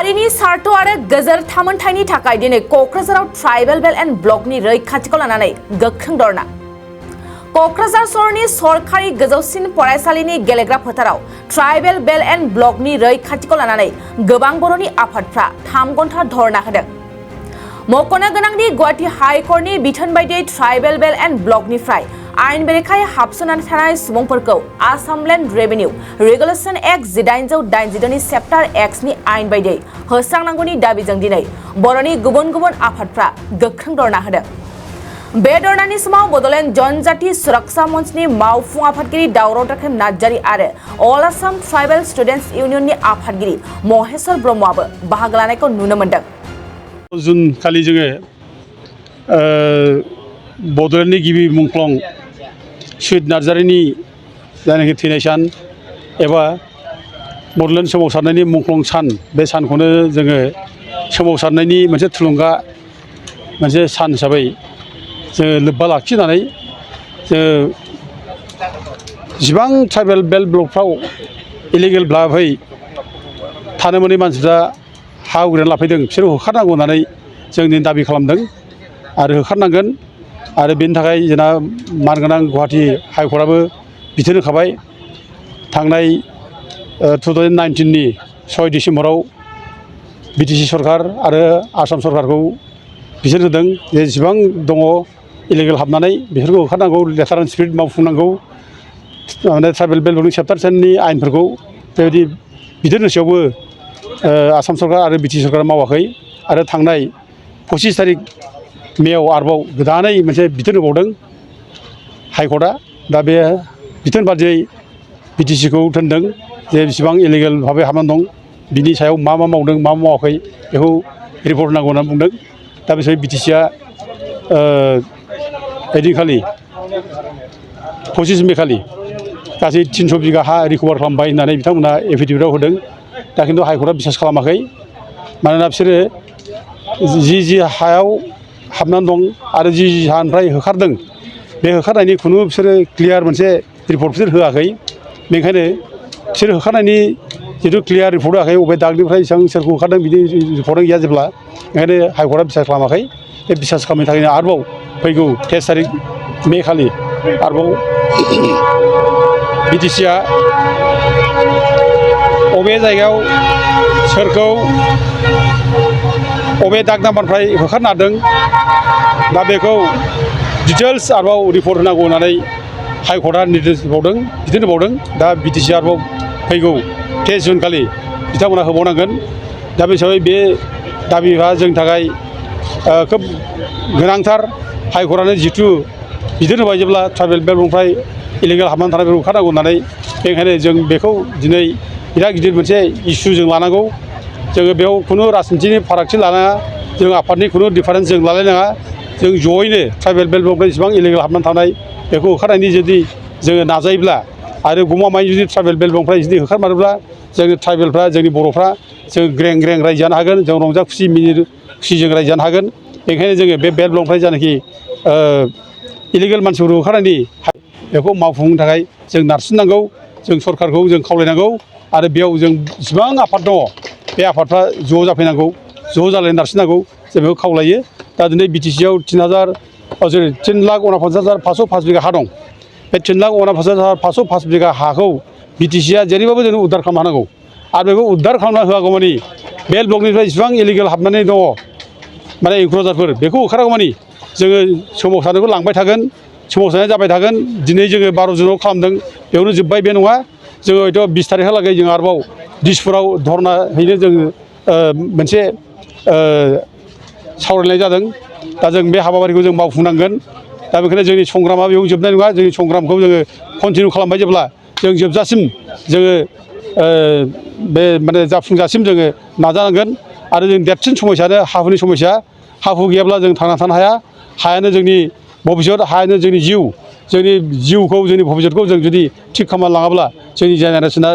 हारिनि सार्थ आरो गोजोर थामोनथायनि थाखाय दिनै क'क्राझाराव ट्राइबेल बेल्ट एन्ड ब्लकनि रैखाथिखौ लानानै गोख्रों धरना। क'क्राझार सहरनि सरकारि गोजौसिन फरायसालिनि गेलेग्रा फोथाराव ट्राइबेल बेल्ट एन्ड ब्लकनि रैखाथिखौ लानानै गोबां बर'नि आफादफ्रा 3 घन्टा धरना होदों। मख'नो गोनांदि गुवाहाटी हाइकर्टनि बिथोन बायदियै ट्राइबेल बेल्ट एन्ड ब्लकनिफ्राय आयेन बेरेखायै हाबसोनानै थानाय सुबुंफोरखौ Assam land revenue regulation act 1882 नि चेप्टार एक्स नि आयेन बायदियै होस्रांनांगौनि दाबिजों दिनै बर'नि गुबुन गुबुन आफादफ्रा गोख्रों धरना होदों। बे धरनानि समाव बड'लेण्ड जनजाति सुरक्षा मंचनि मावफुं आफादगिरि दावराव दाखेम नार्जारी आरो अल आसाम ट्राइबेल स्टुडेन्ट्स इउनियननि आफादगिरि महेश्वर ब्रह्मआबो बाहागो लानायखौ नुनो मोन्दों। जुन खालि जोङो बड'लेण्डनि गिबि मुंख्लं सुहिद नार्जारीनि जायनाखि थैनाय सान एबा बड'लेण्ड सोमावसारनायनि मुंख्लं सान, बे सानखौनो जोङो सोमावसारनायनि मोनसे थुलुंगा मोनसे सान हिसाबै जोङो लोब्बा लाखिनानै जोङो जिबां ट्राइबेल बेल्ट ब्लकफ्राव इलिगेल भाबै थानो मोनै मानसिफ्रा हा आवग्रिनानै लाफैदों, बिसोर होखारनांगौ होननानै जों दिनै दाबि खालामदों आरो होखारनांगोन। आरो बेनि थाखाय जोंना मानगोनां गुवाहाटी हाइकर्टआबो बिथोन होखाबाय। थांनाय 2019 नि 6 डिसेम्बराव बिटिसि सरकार आरो आसाम सरकारखौ बिथोन होदों जे जेसेबां दङ इलिगेल हाबनानै बेफोरखौ होखारनांगौ, लेटार एन्ड स्पिरिट मावफुंनांगौ, माने ट्राइबेल बेल्ट ब्लकनि चेप्टार 10 नि आयेनफोरखौ बेबायदि बिथोन होसेयावबो आसाम सरकार आरो बिटिसि सरकारा मावाखै। आरो थांनाय 25 थारिख मेआव आरोबाव गोदानै मोनसे बिथोन होबावदों हाइकर्टआ। दा बे बिथोन बादियै बिटिसिखौ थिनदों जे बेसेबां इलिगेल भाबै हाबनानै दं, बिनि सायाव मा मा मावदों मा मा मावाखै बेखौ रिपर्ट होनांगौ होननानै बुंदों। दा बे हिसाबै बिटिसिआ ओइदिनखालि 25 मे खालि गासै 300 बिगा हा रिकभार खालामबाय होननानै बिथांमोना एफिडेभिटआव होदों। दा खिन्थु हाइकर्टआ बिसास खालामाखै, मानोना बिसोरो जि हायाव हाबनानै दं आरो जि हानिफ्राय होखारदों, बे होखारनायनि खुनु बिसोरो क्लियार मोनसे रिपर्ट बिसोर होआखै। बेनिखायनो बिसोर होखारनायनि जिथु क्लियार रिपर्ट होआखै, बबे दागनिफ्राय बेसेबां सोरखौ होखारदों बिदि रिपर्टआ गैया जेब्ला, ओंखायनो हाइकर्टआ बिसास खालामाखै। बे बिसास खालामैनि थाखायनो आरोबाव फैगौ 23 थारिख मे खालि आरोबाव बिटिसिआ बबे जायगायाव सोरखौ बबे दाग नाम्बारनिफ्राय होखारनो हादों, दा बेखौ डिटेल्स आरोबाव रिपर्ट होनांगौ होननानै हाइकर्टआ निर्देश होबावदों, बिथोन होबावदों। दा बिटिसि आरोबाव फैगौ 23 जुन खालि बिथांमोना होबावनांगोन। दा बे हिसाबै बे दाबिआ जोंनि थाखाय खोब गोनांथार। हाइकर्टआनो जिथु बिथोन होबाय जेब्ला ट्राइबेल बेल्ट ब्लकनिफ्राय इलिगेल हाबनानै थानायफोरखौ होखारनांगौ होननानै, बेनिखायनो जों बेखौ दिनै बिराद गिदिर मोनसे इस्यु जों लानांगौ। जोङो बेयाव खुनु राजनितिनि फारागथि लानाङा, जों आफादनि खुनु डिफारेन्स जों लालायनाङा। जों जयैनो ट्राइबेल बेल्ट ब्लकनिफ्राय जेसेबां इलिगेल हाबनानै थानाय बेखौ होखारनायनि जुदि जोङो नाजायोब्ला आरो गमामायै जुदि ट्राइबेल बेल्ट ब्लकनिफ्राय जुदि होखारमारोब्ला जोंनि ट्राइबेलफ्रा, जोंनि बर'फ्रा जों ग्रें ग्रें रायजो जानो हागोन, जों रंजा खुसि मिनि खुसिजों रायजो जानो हागोन। बेनिखायनो जोङो बे बेल्ट ब्लकनिफ्राय जायनाखि इलिगेल मानसिफोरखौ होखारनायनि बेखौ मावफुंनो थाखाय जों नारसिननांगौ, जों सरकारखौ जों खावलायनांगौ। आरो बेयाव जों जेसेबां आफाद दङ बे आफादफ्रा ज' जाफैनांगौ, ज' जालायनानै नारसिननांगौ, जों बेखौ खावलायो। दा दिनै बिटिसिआव 3,49,505 बिगा हा दं। बे 3,49,505 बिगा हाखौ बिटिसिआ जेरैबाबो जों उद्धार खालामनो हानांगौ। आरो बेखौ उद्धार खालामना होआगौमानि बेल्ट ब्लकनिफ्राय जेसेबां इलिगेल हाबनानै दङ माने इनक्ल'जारफोर, बेखौ होखारागौमानि जोङो सोमावसारनायखौ लांबाय थागोन, सोमावसारनाय जाबाय थागोन। दिनै जोङो 12 जुनाव खालामदों, बेयावनो जोब्बाय बे नङा। जोङो हयथ' 20 तारिखहालागै जों आरोबाव दिसपुराव धरना हैनो जोङो मोनसे सावरायनाय जादों। दा जों बे हाबाफारिखौ जों मावफुंनांगोन। दा बेखायनो जोंनि संग्रामा बेयाव जोबनाय नङा। जोंनि संग्रामखौ जोङो कन्टिनिउ खालामबाय जेब्ला जों जोबजासिम जोङो बे माने जाफुंजासिम जोङो नाजानांगोन। आरो जों देरसिन समस्यानो हा हुनि समस्या। हा हु गैयाब्ला जों थांना थानो हाया। हायानो जोंनि भबिष्यत, हायानो जोंनि जिउ। जोंनि जिउखौ, जोंनि भबिष्यतखौ जों जुदि थिग खालामना लाङाब्ला जोंनि जेनेरेसना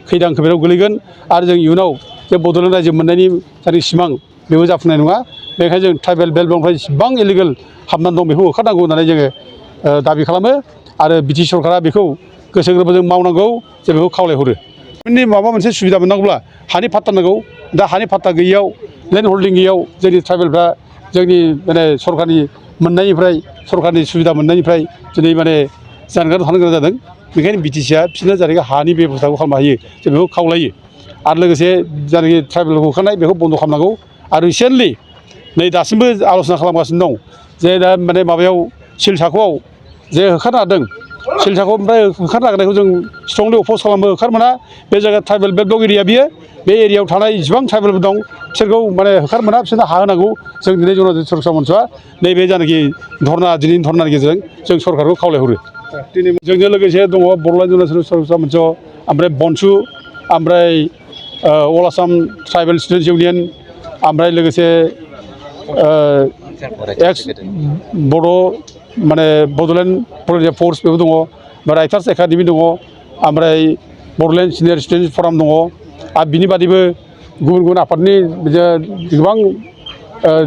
खैदां खैफोदाव गोलैगोन। आरो जों इयुनाव जे बड'लेण्ड रायजो मोननायनि जायनाखि सिमां, बेबो जाफुंनाय नङा। बेनिखायनो जों ट्राइबेल बेल्ट ब्लकनिफ्राय जेसेबां इलिगेल हाबनानै दं बेखौ होखारनांगौ होननानै जोङो दाबि खालामो। आरो बिटिसि सरकारा बेखौ गोसो गोरबोजों मावनांगौ, जों बेखौ खावलायहरो। माबा मोनसे सुबिदा मोननांगौब्ला हानि फाट्टा नांगौ दा हानि फाट्टा गैयैयाव लेन्ड हल्डिं गैयैयाव जोंनि ट्राइबेलफ्रा जोंनि माने सरकारनि मोननायनिफ्राय सरकारनि सुबिदा मोननायनिफ्राय दिनै माने जानगाराव थानो गोनां जादों बेनिखायनो बिटिसिआ बिसोरनो जायनाखि हानि बेब'स्थाखौ खालामनो हायो जों बेखौ खावलायो आरो लोगोसे जायनाखि ट्राइबेल होखानाय बेखौ बन्द' खालामनांगौ आरो रिसेन्टलि नै दासिमबो आल'सना खालामगासिनो दं जे दा माने माबायाव सिलसाख'आव जे होखारनो हादों सिलसाखौ ओमफ्राय होखारनो नागिरनायखौ जों स्ट्रंलि अप'ज खालामो होखारमोना बे जायगा ट्राइबेल बेकलग एरिया बियो बे एरियायाव थानाय जेसेबां ट्राइबेलफोर दं बिसोरखौ माने होखारमोना बिसोरनो हा होनांगौ जों दिनै जनाधिकार सुरक्षा मन्चआ नैबे जायनाखि दिनैनि धरनानि गेजेरजों जों सरकारखौ खावलायहरो दिनै जोंजों लोगोसे दङ बड'लेण्ड जनाधिकार सुरक्षा मन्च ओमफ्राय बनसु ओमफ्राय अल आसाम ट्राइबेल स्टुडेन्टस इउनियन ओमफ्राय लोगोसे एक्स बड' माने बड'लेण्ड प्रभिन्सियेल फर्स बेबो दङ राइटार्स एकाडेमि दङ ओमफ्राय बड'लेण्ड सिनियर स्टुडेन्टस फराम दङ आरो बिनि बादैबो गुबुन गुबुन आफादनि गोबां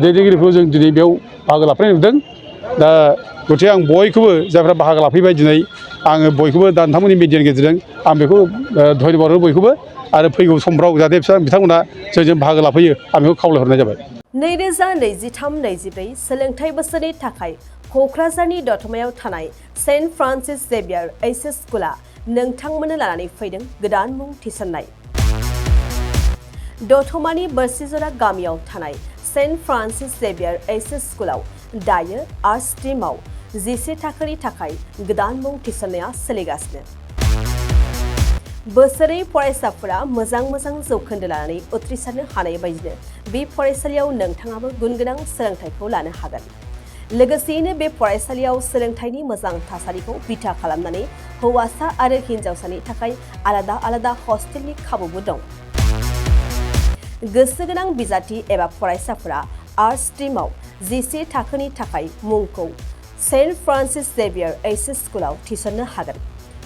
दैदेनगिरिफोरखौ जों दिनै बेयाव बाहागो लाफैनाय नुदों दा गथिखे आं बयखौबो जायफ्रा बाहागो लाफैबाय दिनै आङो बयखौबो दा नोंथांमोननि मिडियानि गेजेरजों आं बेखौ धन्यबाद हरो बयखौबो आरो फैगौ समफ्राव जाहाथे बिथांमोना जोंजों बाहागो लाफैयो आं बेखौ खावलायहरनाय जाबाय 2023-24 सोलोंथाइ बोसोरनि थाखाय क'क्राझारनि दतमायाव थानाय सेन्ट फ्रान्सिस जेभियार एइचएस स्कुला नोंथांमोननो लानानै फैदों गोदान मुं थिसननाय। दतमानि बोरसिजरा गामियाव थानाय सेन्ट फ्रान्सिस जेभियार एइचएस स्कुलाव दायो आर्ट्स स्ट्रिमाव 11 थाखोनि थाखाय गोदान मुं थिसननाया सोलिगासिनो। बोसोरै फरायसाफोरा मोजां जौखोन्दो लानानै उथ्रिसारनो हानाय बायदिनो बे फरायसालियाव नोंथाङाबो गुनगोनां सोलोंथाइखौ लानो हागोन। लोगोसेयैनो बे फरायसालियाव सोलोंथाइनि मोजां थासारिखौ बिथा खालामनानै हौवासा आरो हिन्जावसानि थाखाय आलादा हस्टेलनि खाबुबो दं। गोसो गोनां बिजाथि एबा फरायसाफोरा आर्ट्स स्ट्रिमाव 11 थाखोनि थाखाय मुंखौ सेन्ट फ्रान्सिस जेभियार एइचएस स्कुलाव थिसननो हागोन।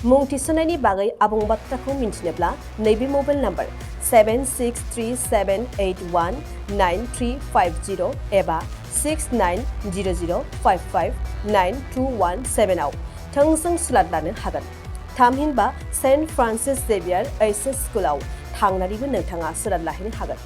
मुं थिसननायनि बागै आबुं बाथ्राखौ मिन्थिनोब्ला नैबे मबाइल नम्बर 7637819350 एबा 6900559217 आव थोंजों सुलाद लानो हागोन। थामहिनबा सेन्ट फ्रान्सिस जेभियार एइचएस स्कुलाव थांनानैबो नोंथाङा सुलाद लाहैनो हागोन।